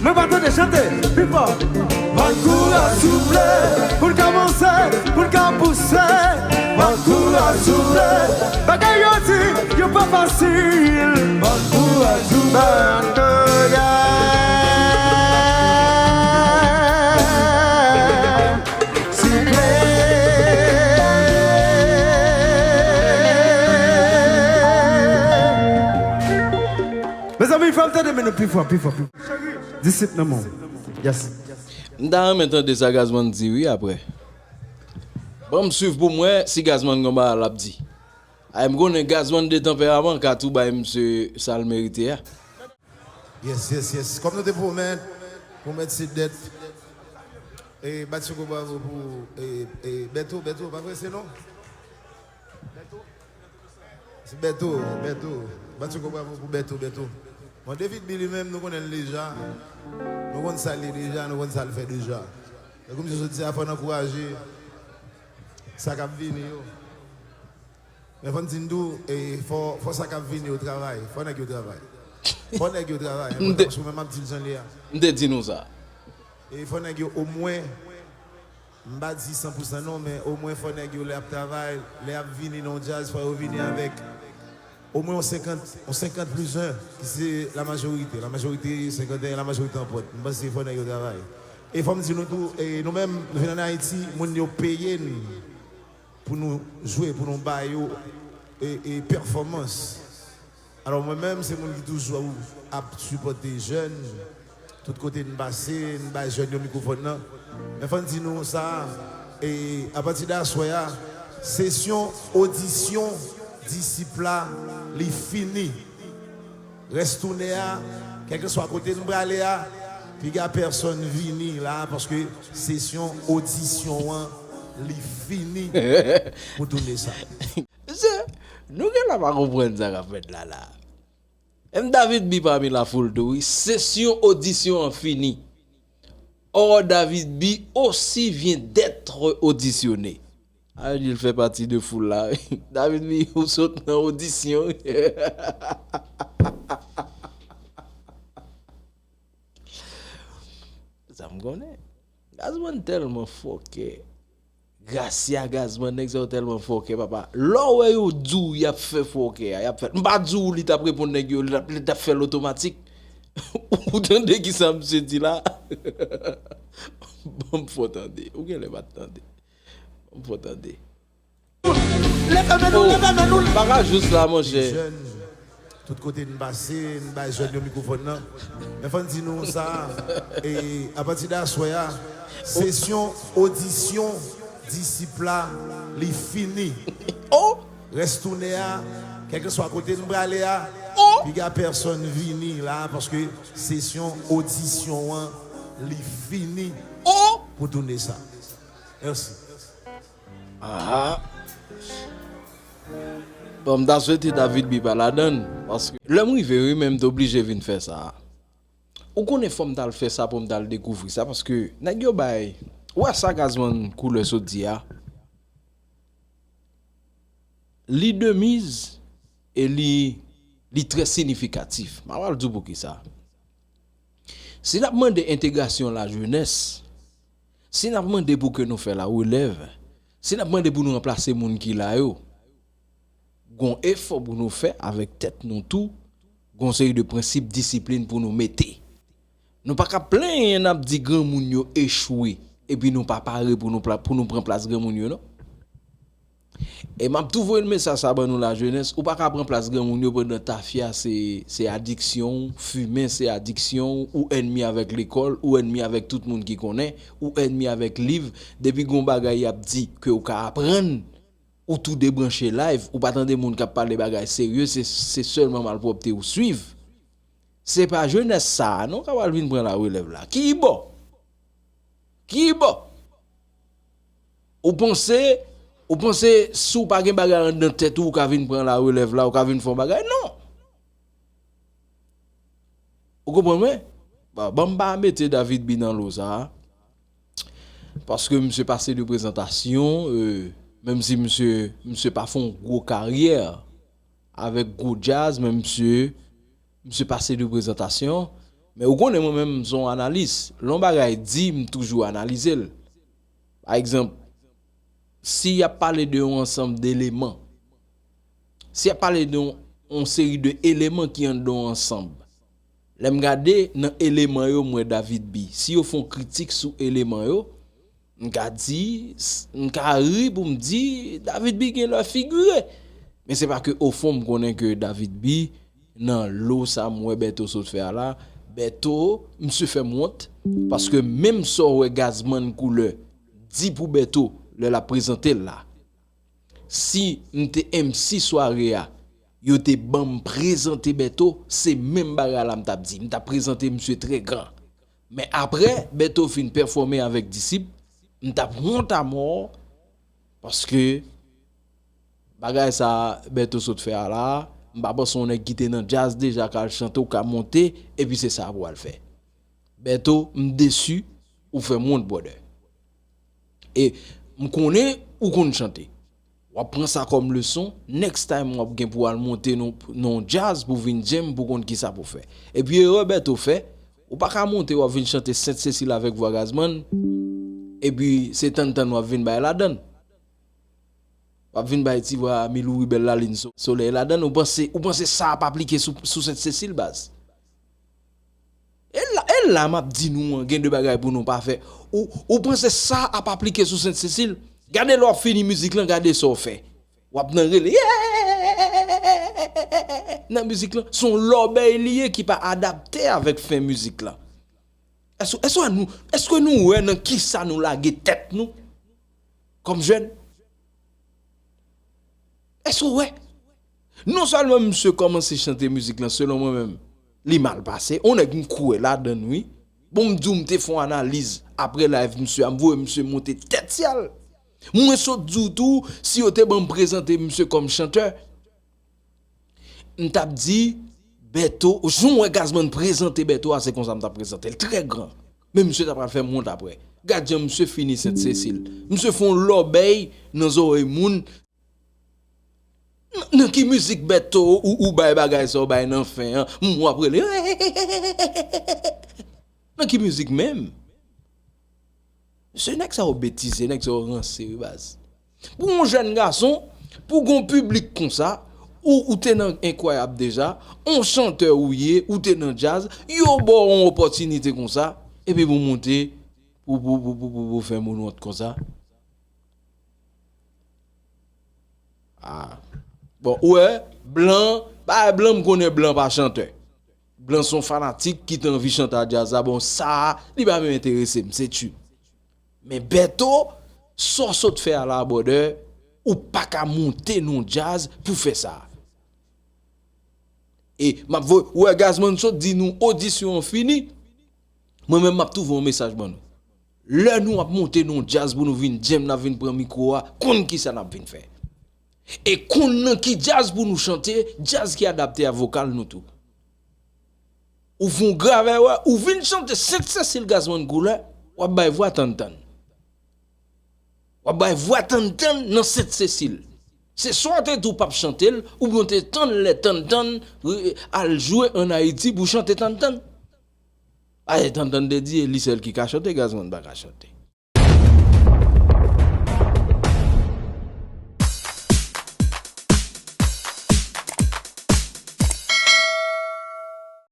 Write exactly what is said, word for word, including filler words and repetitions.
Mwen pa tande, chante pi fò. Ban kouraj souple, pou n ka vanse, pou n ka pouse. Ban kouraj souple, bagay yo di yo pa fasil. Ban kouraj souple. Ban kouraj souple. Mezanmi, fò m tande men nou pi fò, pi fò, pi fò. Disip nan men w. Yes. M ta renmen tande sa Gazman di wi apre. Ban m swiv pou m wè si Gazman gen yon bagay l ap di. Ay, m konnen Gazman de tanperaman ka tou bay misye sa l merite a. Yes, yes, yes. Kòm nou te pwomèt, pwomèt se dèt. E bat yon gwo bravo pou e, e, Bèto, Bèto, pa prese non. Se Bèto, Bèto. Bat yon gwo bravo pou Bèto, Bèto. Bon, David B li menm, nou konnen l deja. Nou konn sa l ye deja, nou konn sa l fè deja. E kòm se sot di a, fò n ankouraje sa k ap vini yo. Men fò n di n tou, e, fò, fò sa k ap vini yo travay. Fò nèg yo travay. Fò nèg yo travay. M te, paske mwen, m ap di l jan l ye a. M te di nou sa. E fò nèg yo omwen, m pa di san pou san non, men omwen fò nèg yo lè y ap travay, lè y ap vini nan yon djaz, fò yo vini avèk omwen yon senkant, yon senkant plis en, ki se la majorite. La majorite, senkant e en, la majorite anpòt. M panse fò nèg yo travay. E fò m di nou tou, e nou menm, nou vin ann Ayiti, moun yo peye n pou nou jwe, pou nou ba yo e, e pèfòmans. Alò, mwen menm, se moun ki toujou ap sipòte jèn. Tout kote n pase, n bay jèn yo mikwofòn nan. Men fò n di nou sa, e apati de aswè a, sesyon odisyon disip la, li fini. Rès toune a, kèlkeswa kote n prale a, piga pèsonn vini la, paske sesyon odisyon an, li fini pou toune sa. Mesye, nou genlè pa konprann sa k ap fèt la, la. M David B pami lafoul tou, wi. Sesyon odisyon an fini. Or, David B aussi vient d'être auditionné. A, li fè pati de foul la. David B, ou sot nan odisyon. Sa m konnen. Gazman tèlman fòkè. Gracia, Gazman, nèg sa yo tèlman fòkè, papa. Lè w wè yo di w y ap fè fòkè a, y ap fè. M pa di w li t ap reponn nèg yo, li t ap, li t ap fè l otomatik. Ou tande kisa misye di la? Ban m fè w tande. Ou genlè pa t tande. Ban m fè w tande. Leve men nou, oh, leve men nou. Bagay jis la, monchè. Jèn, tout kote n pase, n bay jèn yo mikwofòn nan. Men fò n di nou sa, e apati de aswè a, sesyon odisyon disip la, li fini. Oh! Rès toune a, kèlkeswa kote n prale a, oh! Piga pèsonn vini la, paske sesyon odisyon an, li fini, oh! Pou toune sa. Mèsi. Aha. Bon, m ta swete David B pa ladann, paske lè m rive, wi, men m te oblije vin fè sa. Ou konnen fò m t al fè sa pou m t al dekouvri sa, paske nèg yo bay, ou wè sa Gazman koulè sot di a? Li de miz e li, li trè sinifikatif. M a pral di w poukisa. Si n ap mande entegrasyon lajenès, si n ap mande pou ke nou fè larelèv, si n ap mande pou nou ranplase moun ki la yo, gon efò pou nou fè avèk tèt nou tou, gon seri de prensip disiplin pou nou mete. Nou pa ka plenyen n ap di granmoun yo echwe, epi nou pa pare pou nou, pou nou pran plas granmoun yo, non. E m ap tou voye mesaj sa ban nou lajenès, ou pa ka pran plas granmoun yo pandan tafya se, se adiksyon w, fimen se adiksyon w, ou ènmi avèk lekòl, ou ènmi avèk tout moun ki konnen, ou ènmi avèk liv, depi gon bagay y ap di ke w ka aprann, ou tou debranche live, ou pa tande moun k ap pale bagay serye, se, se sèlman malpwòpte ou swiv. Se pa jenès sa a non k ap al vin pran larelèv la. Ki bò? Ki bò? Ou panse, ou panse si w pa gen bagay anndan tèt ou, ou ka vin pran larelèv la, ou ka vin fè yon bagay? Non. Ou konprann mwen? Bon, ban m pa mete David B nan lo sa a. Paske misye pase de prezantasyon, e, menm si misye, misye pa fè yon gwo karyè avèk gwo djaz, men misye, misye pase de prezantasyon. Men ou konnen mwen menm m se yon analis. Lè yon bagay di, m toujou analize l. Pa egzanp, si y ap pale de yon ansanm de eleman, si y ap pale de yon, yon seri de eleman ki anndan yon ansanm, lè m gade nan eleman yo, m wè David B. Si yo fè yon kritik sou eleman yo, m ka di, s- m ka ri pou m di, David B gen lè figire. Men se pa ke ofon m konnen ke David B nan lo sa m wè Bèto sot fè a la, Bèto, misye fè m wont, paske menm sa w wè Gazman Koulè di pou Bèto lè l ap prezante l la. Si m te M C sware a, yo te ban m prezante Bèto, se menm bagay la m t ap di. M t ap prezante misye trè gran. Men apre, Bèto fin pèfòme avèk Disip, m t ap wont amò, paske bagay sa Bèto sot fè a la, m pa panse yon nèg ki te nan djaz deja ka al chante, ou ka monte, epi se sa pou al fè. Bèto, m desi, ou fè m wont, brother. E m konnen ou konn chante. W ap pran sa kòm leson, next time w ap gen pou al monte nan, nan yon djaz pou vin djam pou konn kisa pou fè. Epi erè Bèto fè, ou pa ka monte w ap vin chante Sent Sesil avèk vwa Gazman, epi se tann tann w ap vin bay ladann. W ap vin bay ti vwa Milou Ribèl Lalin so- Solèy ladann, ou panse, ou panse sa ap aplike sou, sou Sent Sesil, baz? E la, e la m ap di nou an, gen de bagay pou nou pa fè. Ou, ou panse sa ap aplike sou Sent Sesil? Gade lè w ap fini mizik lan, gade sa w fè. W ap nan rele, yeah! Nan mizik lan, se yon lòbèy li ye ki pa adapte avèk fen mizik lan. Èske, èske nou, èske nou wè nan kisa nou lage tèt nou kòm jèn? Èske w wè? Non sèlman misye kòmanse chante mizik lan, selon mwen menm, li mal pase. On nèg m kwè ladann, wi. Bon, m di w, m te fè yon analiz apre live misye a, m voye misye monte tèt syèl. Mwen sot di w tou, si yo te ban m prezante misye kòm chantè, m t ap di, Bèto, jan w wè Gazman prezante Bèto a, se konsa m t ap prezante l, trè gran. Men misye ta pral fè m wont apre. Gad jan misye fini Sent Sesil. Misye fè yon lòbèy nan zòrèy moun. Nan, nan ki mizik Bèto ou, ou bay bagay sa w bay nan fen an? M w ap rele. Nan ki mizik menm? Se nèg sa yo betize, nèg sa yo ranse, wi, baz. Pou yon jèn gason, pou gon piblik konsa, ou, ou te nan Enkwayab deja, on chantè ou ye, ou te nan djaz, yo ba w yon opòtinite konsa, epi pou monte, pou, pou, pou, pou, pou, pou fè moun wont konsa. Ah. Bon, ou wè, blan, ba blan m konnen blan pa chantè. Blan se yon fanatik ki te anvi chante a djaz la. Bon, sa, li pa menm enterese m, se tchip. Men Bèto, sa w sot fè a la, brother, ou pa ka monte nan djaz pou fè sa. E m ap voye, ou wè Gazman sot di nou odisyon an fini. Mwen menm m ap tou voye yon mesaj ban nou. Lè nou ap monte nan djaz pou nou vin djam, n ap vin pran mikwo a, konn kisa n ap vin fè. E konn nan ki djaz pou nou chante, djaz ki adapte a vokal nou tou. Ou fè yon gravè, wè, ou vin chante Sent Sesil Gazman Koulè, w ap bay vwa tann tann. W ap bay vwa tann tann nan Sent Sesil. Se swa w te di w p ap chante l, oubyen w te tann lè tann tann re- al jwe ann Ayiti pou chante tann tann. Ay, tann tann te di, e li sèl ki ka chante, Gazman pa ka chante.